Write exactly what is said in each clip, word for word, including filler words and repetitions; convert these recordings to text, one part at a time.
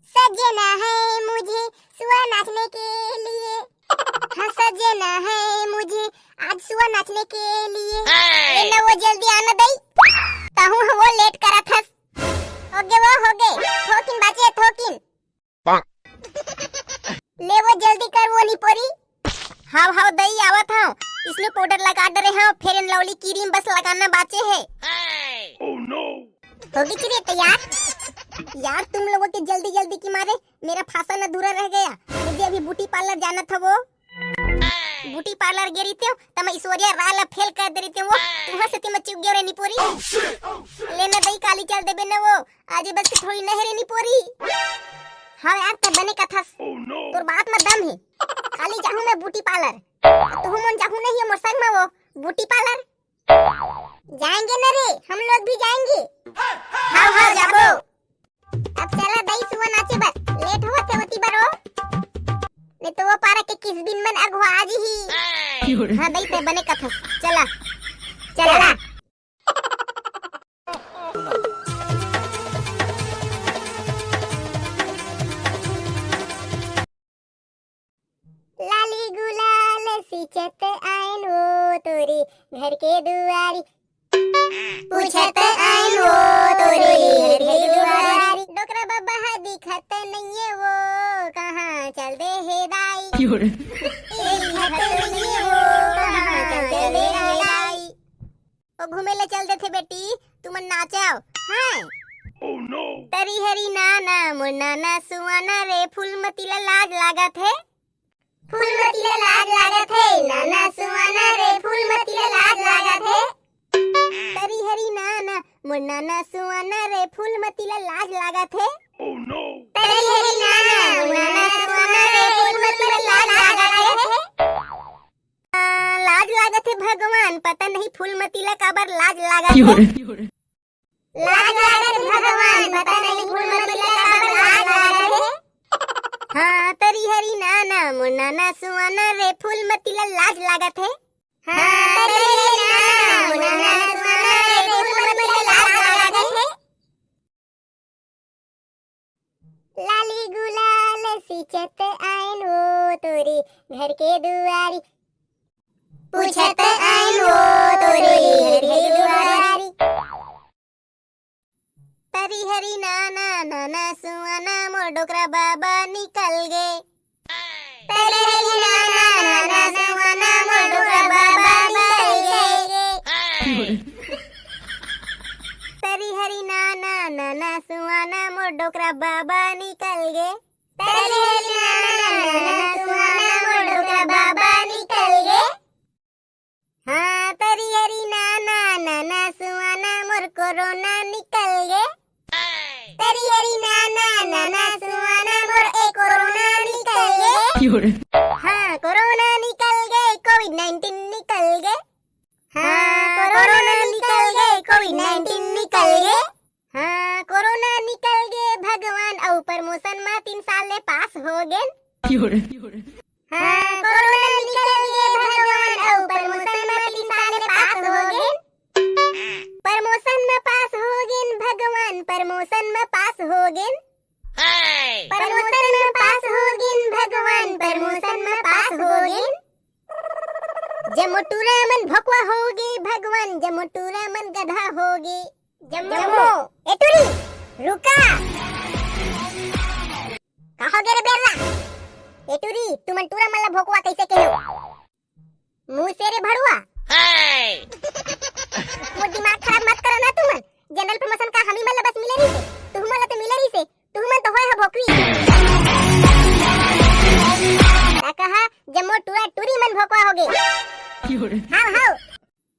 सजना है मुझे सुआ नाचने के लिए। हाँ, सजना है मुझे आज सुआ नाचने के लिए। ए, न वो जल्दी आना दई। तहूँ वो लेट करत हस। होगे वो, होगे। थोकिन बाचे, थोकिन। ले वो जल्दी कर वो निपोरी। हाव, हाव दई, आवत हव। इसमें पाउडर लगा डरे हव, Fair and Lovely क्रीम बस लगाना बाचे है। होगी कि रे तैयार? यार, तुम लोगों के जल्दी जल्दी के मारे मेरा भाषण अधूरा रह गया। मुझे अभी ब्यूटी पार्लर जाना था। वो ब्यूटी पार्लर गे रहितेंव त मैं ऐश्वर्या राय ला फेल कर दे रहितेंव। वो तुहर सेती मैं चूक गेंव रे निपोरी। ले ना दई, काली चल देबे ना वो। आज बस के थोड़ी नहीं रे निपोरी। हाँ यार, ते बने कथस। तोर बात में दम है। काली जाहूँ मैं ब्यूटी पार्लर। तुहू मन जाहू नहीं मोर संग में वो ब्यूटी पार्लर। जाएंगे ना रे, हम लोग भी जाएंगे। हाँ, हाँ, जाबो। अब चला दई सुआ नाचे बर, लेट होवत हे ओती बर ओ। नहीं तो वो पारा के किसबिन मन अगुआ जी ही। हाँ दई, ते बने कथस। चला, चला। लाली गुलाल सींचत आएन वो तोरे घर के दुआरी। पूछत आएन वो तोरे घर के दुआरी। डोकरा बाबा ह दिखत नइये वो, कहाँ चल दे हे दाई? दिखत नइये वो, कहाँ चल दे हे दाई? ओ घूमे ले चल देथे बेटी, तुमन नाचव। हाँ। तरी हरी नाना मोर नाना सुआना रे, फूलमती ला लाज लागत हे। फूलमती ला लाज लागत हे, नाना सुआना रे, फूलमती ला लाज लागत हे। तरी हरी नाना मोर नाना सुआना रे, फूलमती ला लाज लागत हे। तरी हरी नाना मोर नाना सुआना रे, फूलमती ला लाज लागत हे। आ, लाज लागत हे भगवान, पता नहीं फूलमती ला काबर लाज लागत हे। लाज लागत हे भगवान, पता नहीं फूलमती ला काबर लाज लागत हे। हाँ, तरी हरी नाना मोर नाना सुआना रे, फूलमती ला लाज लागत हे। हाँ, तरी हरी नाना मोर नाना सुआना रे, फूलमती ला लाज लागत हे। लाली गुलाल सींचत आएन वो तोरे घर के दुआरी। पूछत आएन वो तोरे घर के दुआरी। तरी हरी नाना, नाना सुआना मोर डोकरा बाबा निकल गे। तरी हरी नाना, नाना सुआना मोर डोकरा बाबा निकल गे। तरी हरी नाना, नाना सुआना मोर डोकरा बाबा निकल गे। तरी हरी नाना, नाना सुआना मोर डोकरा बाबा निकल गे। हाँ, तरी हरी नाना, नाना सुआना मोर कोरोना निकल गे। तरी हरी नाना, नाना सुआना मोर ए कोरोना निकल गे। हाँ, कोरोना निकल गे, कोविड नाइनटीन निकल गे। हाँ, कोरोना निकल गे, कोविड नाइनटीन निकल गे। हाँ, कोरोना निकल गे भगवान, अउ प्रमोशन म तीन साल ले पास हो गेन। हाँ, कोरोना निकल गे भगवान, अउ प्रमोशन म तीन साल ले पास हो गेन। प्रमोशन म पास हो गेन भगवान, प्रमोशन म पास हो गेन। प्रमोशन म पास हो गेन भगवान, प्रमोशन म पास हो गेन। जम्मो टूरा मन भोकवा हो गे भगवान, जम्मो टूरा मन गधा हो गे। जम्मो। ए टूरी, रुका। का हो गे रे बेर्रा? ए टूरी, तुमन टूरा मन ला भोकवा कइसे केहेव? मुँह से रे भड़ुआ। मोर दिमाग खराब मत करो ना तुमन। जनरल प्रमोशन का हमी मन ला बस मिले रहिसे, तुहू मन ला तो मिले रहिसे, तुहू मन तो होय हो भोकवी। का कहा, जम्मो टूरा टूरी मन भोकवा हो गे। हाव, हाव।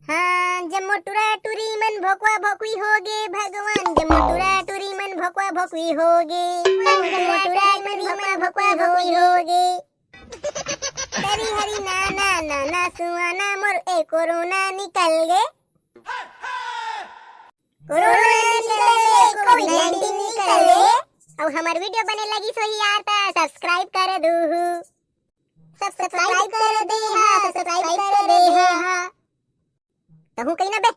हाँ, जम्मो टूरा टूरी मन भोकवा भोकवी हो गे भगवान, जम्मो टूरा टूरी मन भोकवा भोकवी हो गे। जम्मो टूरा टूरी मन भोकवा भोकवी हो गे। तरी हरी नाना, नाना सुआना मोर ए कोरोना निकल गे। कोरोना निकल गे, कोविड नाइनटीन निकल गे। अउ हमर वीडियो बने लगिस होही यार, त सब्सक्राइब कर दूहू। सब्सक्राइब कर दे हा, सब्सक्राइब कर दे हा। तहूँ कही ना बे।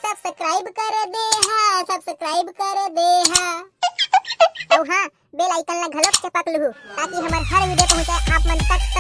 सब्सक्राइब कर दे हा, सब्सक्राइब कर दे हा। अउ हाँ, bell icon ला घलोक चपक लुहू, ताकि हमर हर video पहुंचे आप मन तक।